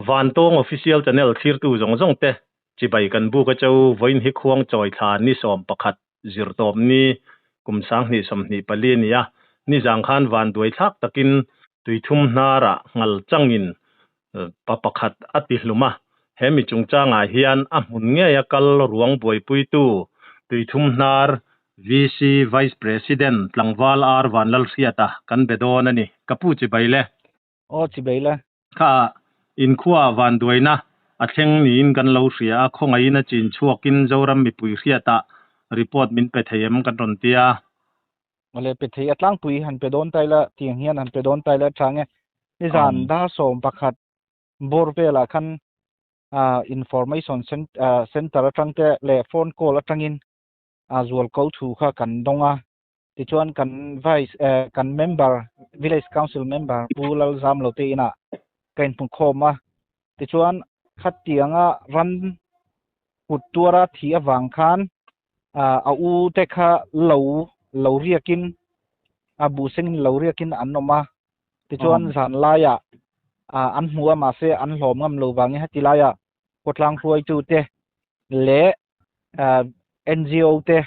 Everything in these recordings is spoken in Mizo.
Vantawng Official Channel thlirtu zawng zawng te chibai kan buk a cho vawiin hi khuang chawi thla ni 11 zirtawp ni kum 2024 a ni a, nizang khan vanduai thlak takin tuithum hnarah nghal changin pa pakhat a ti hlum a, he mi chungchangah hian a hmun ngeia kal ruang buaipuitu tuithum hnar VC Vice President tlangval R Vanlalhriata kan be dawn a ni. Ka pu chibai le. Aw chibai le. Kha inkhua vanduaina a thleng niin kan lo hria a, khawngaihin a chin chhuakin Zoram mipui hriatah report min pe thei em kan rawn ti a. Awle pe thei a tlangpui han pe dawn tai la tiang hian han pe dawn tai la tha nge. Nizan dar 11 bawr velah khan information center atang te leh phone call atangin zual ko thu kha kan dawng a. Tichuan kan vice kan member village council member Pu Lalzam lo te inah ka inhmu khawm a. Tichuan khatianga ran kut tuara thi avang khan a u te kha lo lo riakin a bu sengin lo riakin an awm a. Tichuan zan laiah an hmu a mahse an hlawm ngam lo vangin heti laiah khawtlang hruaitu te leh NGO te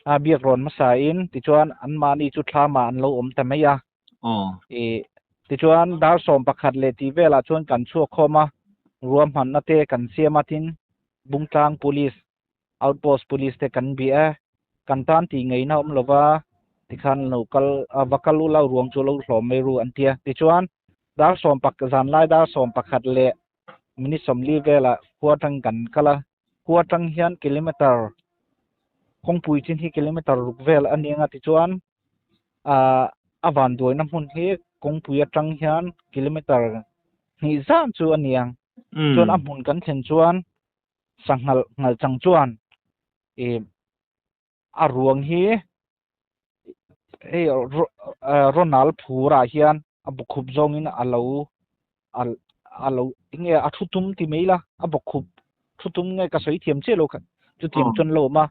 a biak rawn hmasa in tichuan an mahni chu thlamah an lo awm ta mai a. Tichuan dar 11 leh tih velah chuan kan chhuak khawm a, ruahmanna te kan siam a tin Bungtlang Police Outpost Police te kan bia a, kan tan tih ngeina awm lova tikhan lo kal va kal u lo ruang chu lo hlawm mai ru an ti a. Tichuan dar sawm pak zan lai dar 11 leh minute 40 velah khua atang kan kal a, khua atang hian kilometer kawngpui chin hi kilometer ruk vel a ni anga tichuan a vanduaina hmun hi kawngpui atang hian kilometer hnih zan chu a ni ang. Chuan a hmun kan thlen chuan sanghal nghal chang chuan a ruang hi hei Ronald phurah hian a bawkkhup zawngin a lo a lo enge a thu tum ti mai la a bawkkhup thu tum nge ka sawi thiam chiah lo kha chutiang chuan lo awm a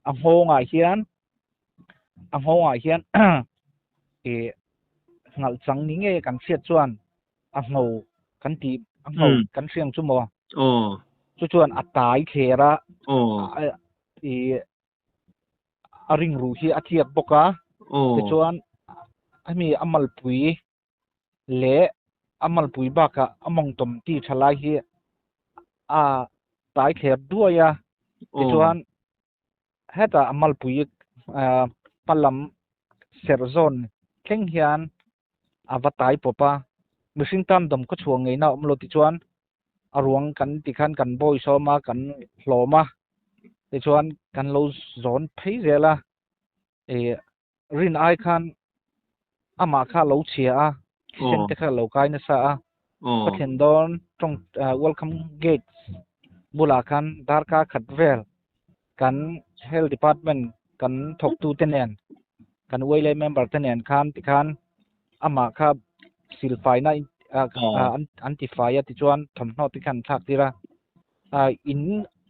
a nghawngah hian a nghawngah hian nghalh chang ni nge kan hriat chuan a ngho kan ti a ngho kan hriang chu maw chu chuan a tai thler a a ring ruh hi a tliak bawk a tichuan hemi a malpui leh a malpui bakah a mawngtawm ti tha lai hi a tai thler duai a tichuan hetah a malpui hmalam serh zawn thleng hian a va tai pawp a mihring tan dawm khaw chhuah ngeina a awm lo tichuan a ruang kan tikhan kan bawi sawm a kan hlawm a tichuan kan lo zawn phei zel a rin ai khan amah kha lo chhia a thisen te kha lo kai nasa a ka thlen dawn tawng welcome gate bulah khan darkar khat vel kan health department kan thawktu te nen kan YLA member te nen khan tikhan amah kha silfaina an tifai a tichuan thawmhnaw te khan thlak tir a in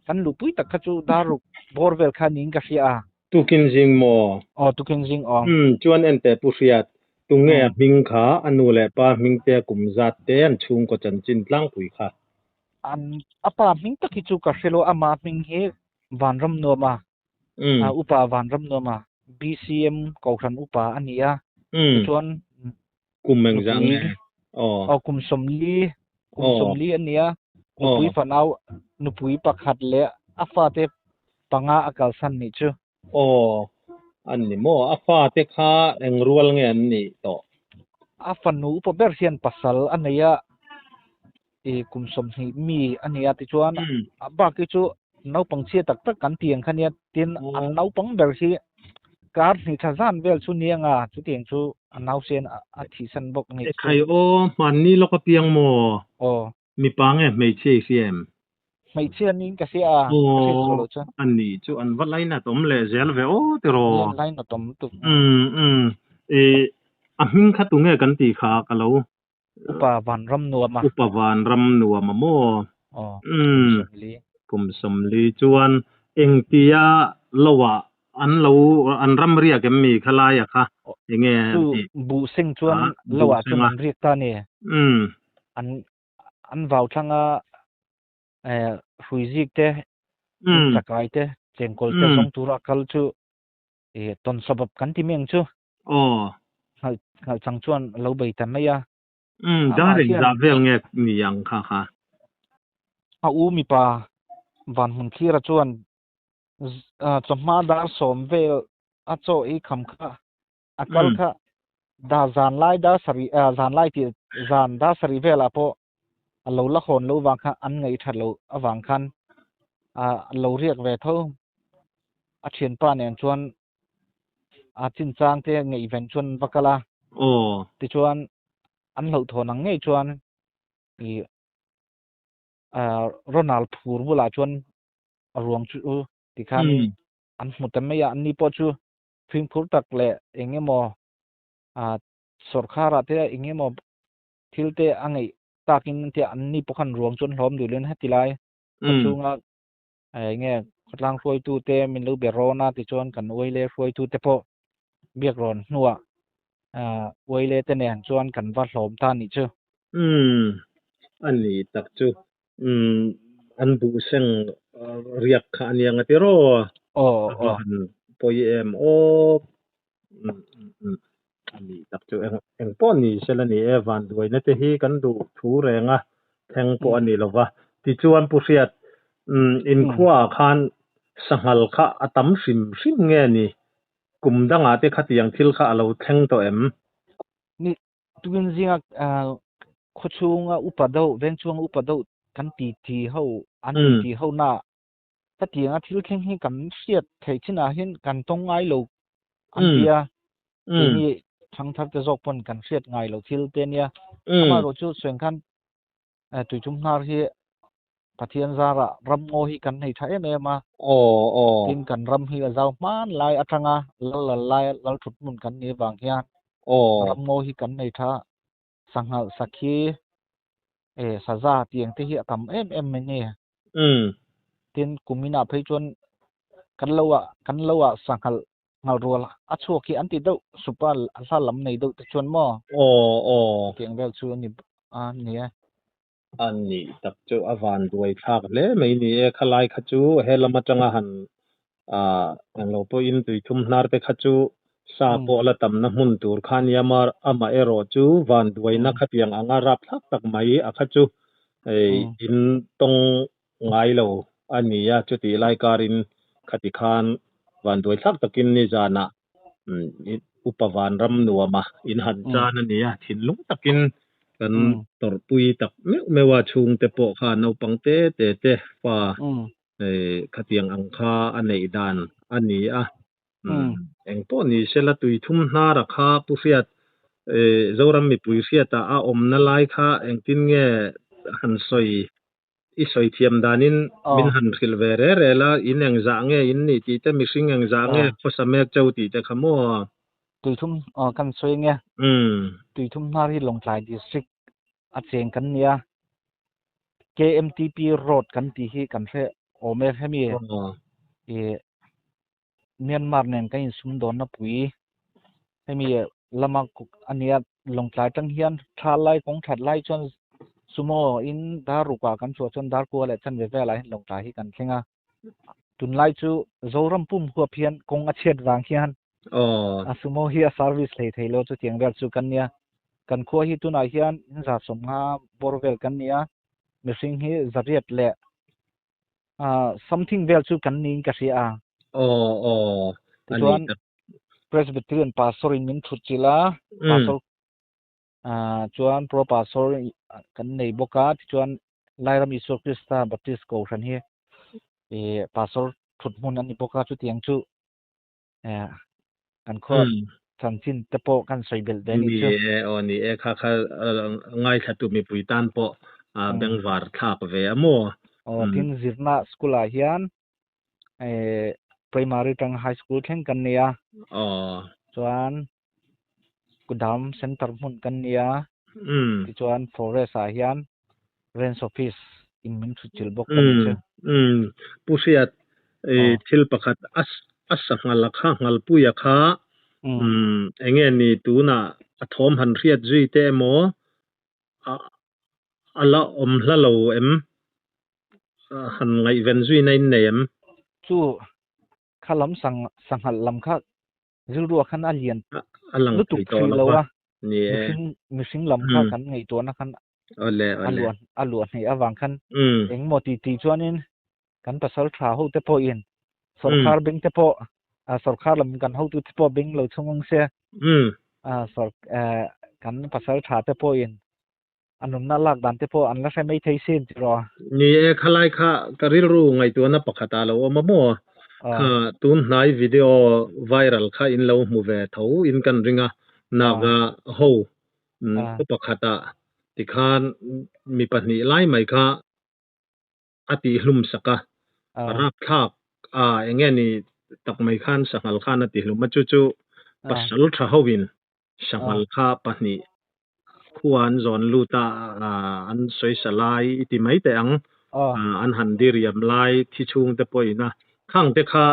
kan luhpui tak kha chu daruk bawr vel kha niin ka hria a. Tukin zing maw? Aw tukin zing aw. Chuan en teh Pu Hriat, tunge a hming kha a nu leh pa hming te kum zat te an chhungkaw chanchin tlangpui kha? An a pa hming tak hi chu ka hre lo ama hming hi Vanram Nuama upa Vanram Nuama BCM Kohhran upa a ni a tichuan kum engzah nge aw kum 40 kum 40 a ni a nupui fanau nupui pakhat leh a fate panga a kalsan nih chu. Aw an ni maw a fate kha eng rual nge an nih tawh? A fanu upa ber hian pasal a nei a kum 20 mi a ni a tichuan a bak hi chu naupang chhia tak tak kan ti ang kha nia tin an naupang ber hi kar hnih tha zan vel chu ni anga chutiang chu a nausen a thihsan bawk ni chu. Khai aw hmanni lawk apiang maw? Aw. Mipa nge hmeichhia i hria em? Hmeichhia niin ka hria a, ka hriat sual loh chuan. An ni chu an va lainat awm leh zel ve aw tiraw? An lainat awm lutuk. A hming kha tunge kan tih kha ka lo Upa Vanram Nuama. Upa Vanram Nuama maw? Aw, kum 40. Kum 40 chuan engtia loah an lo an ram riak em mi kha laia kha enge chu buh seng chuan loah chuan an riak ta ni. An An vau thlanga hrui zik te tin chakai te chengkawl te zawng tura kal chu tawn sabab kan ti mai ang chu. Nghalh chang chuan a lo bei ta mai a. Dar engzah vel nge ni ang kha kha? A u mipa van hmun thlira chuan chawhma dar sawm vel a chaw ei kham kha a kal kha da zan lai dar sarih zan lai tih zan dar sarih velah pawh a lo la hawn lo vang kha an ngaih that loh avang khan a lo riak ve tho. A thianpa nen chuan a chinchang te ngaihven chuan an va kal a. Tichuan an hlauhthawn ang ngei chuan ih Ronald phur bulah chuan a ruang chu tikhan an hmu ta mai a, anni pawh chu fimkhur tak leh eng emaw sawrkharah te eng emaw thil te a ngeih takin tia anni pawh khan ruang chu an hlawm duh leh heti lai khawchhunga eng nge khawtlang hruaitu te min lo be rawn a tichuan kan uaile hruaitu te pawh biak rawn hnuah uaile te nen chuan kan va hlawm ta nih chu. Umm a ni tak chu. Umm an buh seng riak kha a nia nga tiraw? Aw A va aw. han pawi em aw. Umm umm a ni tak chu eng eng pawh ni sela ni e van duaina te hi kan duh thu reng a thleng pawh a ni lo va. Tichuan Pu Hriat umm inkhua ah khan sanghal kha a tam hrim hrim nge ni? Kum dangah te khatiang thil kha a lo thleng tawh em? Ni Tukin zinga khawchhunga upa deuh, vengchhunga upa deuh kan titi ho, an titi ho na hetianga thil thleng hi kan hriat theih chinah hian kan tawng ngai lo an ti a, keini thangthar te zawk pawn kan hriat ngai lo thil te ania. Amaherawhchu sawi ang khan Tuichum hnar hi Pathian zarah ram ngaw hi kan nei tha em em a. Tin kan ram hi a zau hman lai atanga lal lal lai lal thut hmun kan nih vang hian ram ngaw hi kan nei tha. Sanghal, sakhi, saza tiang te hi a tam em em mai ni. Tin kuminah phei chuan kan lo ah kan lo ah sanghal ngal rual a chhuak hi an ti deuh sup a, a hla lam nei deuh te chuan maw? Tiang vel chu a ni a ni e. A nih tak chu a van duai thlak hle mai ni e, khalai kha chu he lam atanga han englo pawhin tuithum hnar te kha chu sa pawh la tamna hmun tur kha nia amaherawh chu van duaina khatiang anga rapthlak tak mai a kha chu in tawng ngai lo a ni a, chutih lai karin khati khan vanduai thlak takin nizanah upa vanram nuama in han chan a ni a, thinlung takin kan tawrhpui tak meuh meuh a, chhungte pawh kha naupang te te te fa khatiang ang kha a neih dan a ni a, engpawh ni sela tui thum hnara kha Pu Hriat Zoram mipui Hriata a awmna lai kha engtin nge han sawi I sawi thiam danin min han hrilh ve re re la, in engzah nge in nih tih te, mihring engzah nge khawsa mek cheu tih te kha maw? Tuithum kan sawi nge? Tuithum hnar hi Lawngtlai District a cheng kan nia. KMTP Road kan tih hi kan hre awm e hemi Myanmar nen kan insumdawnna pui hemi lama a nia Lawngtlai atang hian tha lai kawng that lai chuan sumo in dar rukah kan chhuah chuan dar kua leh chanve velah hian Lawngtlai hi kan thleng a tunlai chu Zoram pum huap hian kawng a chhiat vang hian a sumo hi a service hlei thei lo chutiang vel chu kan nia kan khua hi tunah hian in za sawmnga bawr vel kan nia mihring hi zariat leh something vel chu kan niin ka hria a. Aw aw a ni Tichuan tak. Presbyterian pastor in min thut chilh a, pastor chuan pro pastor kan nei bawk a, tichuan Lairam Isua Krista Baptist Kohhran hi pastor thut hmun a ni bawk a, chutiang chu kan khua chanchin te pawh kan sawi belh ve a nih chu. Ni e, aw ni e, kha kha ngaithla tu mipui tan pawh bengvar thlak ve a maw? Aw, tin zirna school ah hian primary tang high school thleng kan nei a. Aw. Chuan kudam center hmun kan nei a. Tichuan forest ah hian range office in min thut chilh bawk a nih chu. Pu Hriat, thil pakhat a sanghal a kha, nghalpui a kha, eng nge ni tunah a thawm han hriat zui te emaw, A la awm hla lo em? Han ngaihven zuina in nei em? Chu kha lam sang sanghal lam kha rilru ah khan a lian A lang lutuk thei tawh hrih lo lo a. a. Ni e. Mihring mihring lam kha kan ngaihtuahna khan Awle a awle. luah a luah hneih avang khan Um. engmaw ti ti chuanin kan pasal tha ho te pawhin Um. sawrkhar beng te pawh ah sawrkhar lam kan hotu te pawh beng lo chhung ang se Um. ah sawr eh kan pasal tha te pawhin a nunna lak dan te pawh an la hre mai thei sin tiraw. Ni e, khalai kha ka rilru ngaihtuahna pakhat ah lo awm a maw? Kha tun hnai video viral kha in lo hmu ve tho in kan ring a, Naga ho khaw pakhat ah tikhan mi pahnih lai mai kha a tihhlum sak a, a rapthlak a eng nge ni tak mai khan sanghal khan a tihlum a, chu chu pasal tha ho in sanghal kha pahnih khua an zawn lut a, an sawisa lai i ti mai teh ang, an han diriam lai thi chhung te pawhin a, khang te kha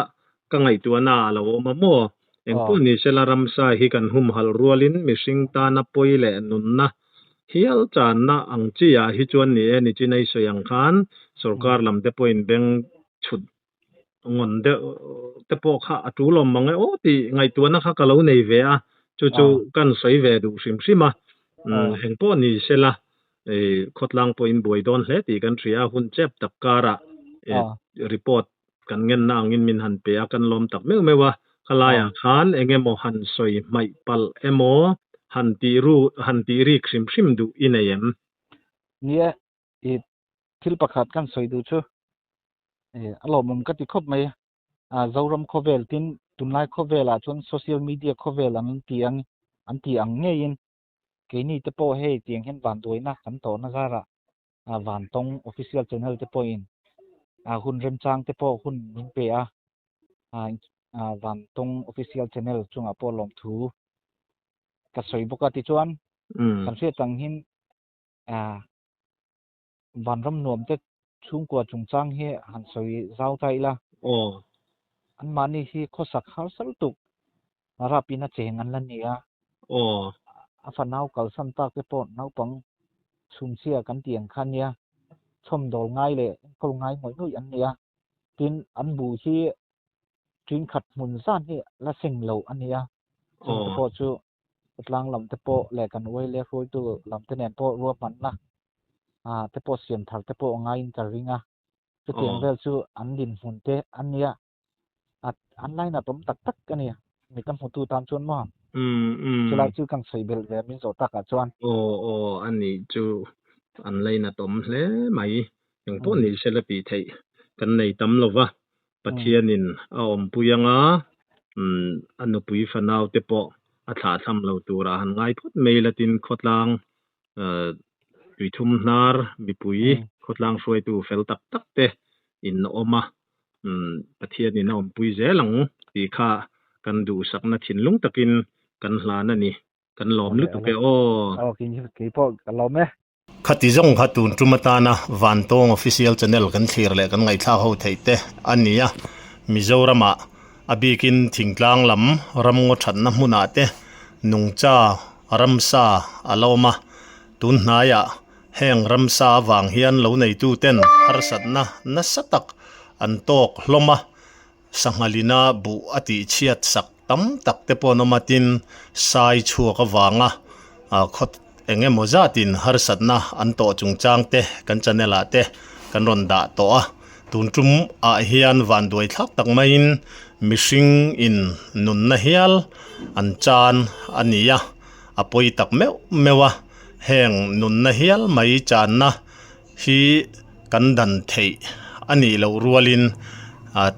ka ngaihtuahna a lo awm a maw? Engpawh ni sela ramsa hi kan humhalh rualin mihring tana pawi leh nunna hial channa ang chi ah hi chuan ni e, nichin a i sawi ang khan sorkar lam te pawhin beng chhut ngawn deuh te pawh kha a tul awm mang e aw tih ngaihtuahna kha ka lo nei ve a, chu chu kan sawi ve duh hrim hrim a, engpawh ni sela khawtlang pawhin buai dawn hle tih kan hria a, hun chep tak karah report kan ngenna angin min han pe a, kan lawm tak meuh meuh a, khalaiah khan eng emaw han sawi hmaih palh emaw han tih ru han tih rik hrim hrim duh i nei em? Nia, i thil pakhat kan sawi duh chu a lawmawm ka ti khawp mai a, Zoram khawvel tin tunlai khawvelah chuan social media khawvel an ti ang an ti ang ngeiin keini te pawh hei tiang hian vanduaina kan tawhna zarah Vantawng official channel te pawhin hun remchang te pawh hun min pe a, Vantawng official channel chungah pawh lawmthu ka sawi bawk a. Tichuan kan hriat ang hin Vanram nuam te chhungkua chungchang hi han sawi zau ta ila. Anmahni hi khawsak harsa lutuk rapin a cheng an la ni a. A fanau kalsan tak te pawh naupang chhumchhia kan tih ang kha nia, chhawmdawl ngai leh enkawl ngai ngawih ngawih an ni a. Tin, an bu hi ṭin khat hmun zan hi la seng lo a ni a. Chung te pawh chu tlang lam te pawh leh kan uai leh hruaitu lam te nen pawh ruahmanna te pawh siam thar te pawh ngaiin ka ring a. Chutiang vel chu an dinhmun te a nia. An lainat awm tak tak a ni. Mi ka hmutu tan chuan maw? Chulai chu kan sawi belh ve min zawh takah chuan. Aw aw a nih chu an lainat awm hle mai. Engpawh ni sela tih theih kan nei tam lo va, Pathianin a awmpui anga a nupui fanau te pawh a thlahthlam lo turah han ngai phawt mai la tin khawtlang tuithum hnar mipui khawtlang hruaitu fel tak tak te in awm a, Pathianin a awmpui zel ang tih kha kan duhsakna thinlung takin kan hlan a ni. Kan lawm lutuk e aw. Aw keipawh ka lawm e. Khati zawng kha tun tum atana Vantawng Official Channel kan thlir leh kan ngaihthlak ho theih te a ni a, Mizoramah a bikin thingtlang lam ramngaw thatna hmunah te nungcha ramsa a la awm a, tun hnaiah heng ramsa avang hian lo neituten harsatna nasa tak an tawk hlawm a, Sanghalina buh a tihchhiat sak tam tak te pawh an awm a, tin sai chhuak avanga khaw eng emaw zatin harsatna an tawh chungchang te kan channel ah te kan rawn dah tawh a, tun tum ah hian vanduai thlak tak maiin mihring in nunna hial an chan a ni a, a pawi tak meuh meuh a, heng nunna hial mai channa hi kan dan theih a nih loh rualin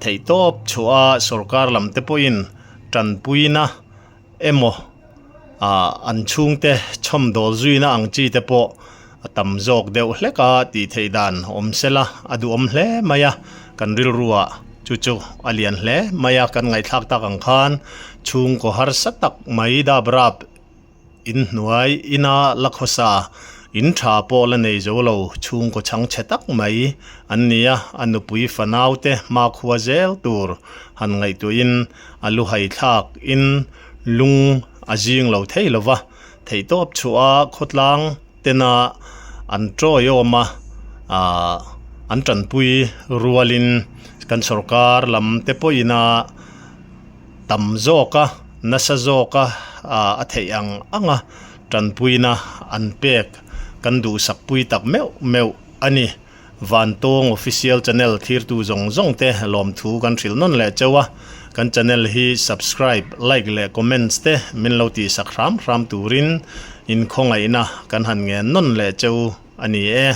theihtawp chhuah a sorkar lam te pawhin tanpuina emaw an chhungte chhawmdawl zuina ang chi te pawh a tam zawk deuh hlek a tih theih dan awm sela a duhawm hle mai a, kan rilruah chu chu a lian hle mai a, kan ngaihthlak tak ang khan chhungkaw harsa tak mai dap rap Inhnuai ina la khawsa, in tha pawh la nei zo lo, chhungkaw chhang chhe tak mai an ni a, a nupui fanau te hmakhua zel tur han ngaihtuahin a lu hai thlak in lung a zing lo thei lo va, theihtawp chhuah a khawtlang tena an tawiawm a ah an tanpui rualin kan sawrkar lam te pawhin a tam zawk a nasa zawk a ah a theih ang ang a tanpuina an pek kan duhsak pui tak meuh meuh a ni. Vantawng Official Channel thirtu zawng zawng te lawmthu kan hrilh nawn leh cheu a, kan channel hi subscribe, like leh comments te min lo tihsak hram hram turin inkhawngaihna kan han ngen nawn leh cheu a ni e.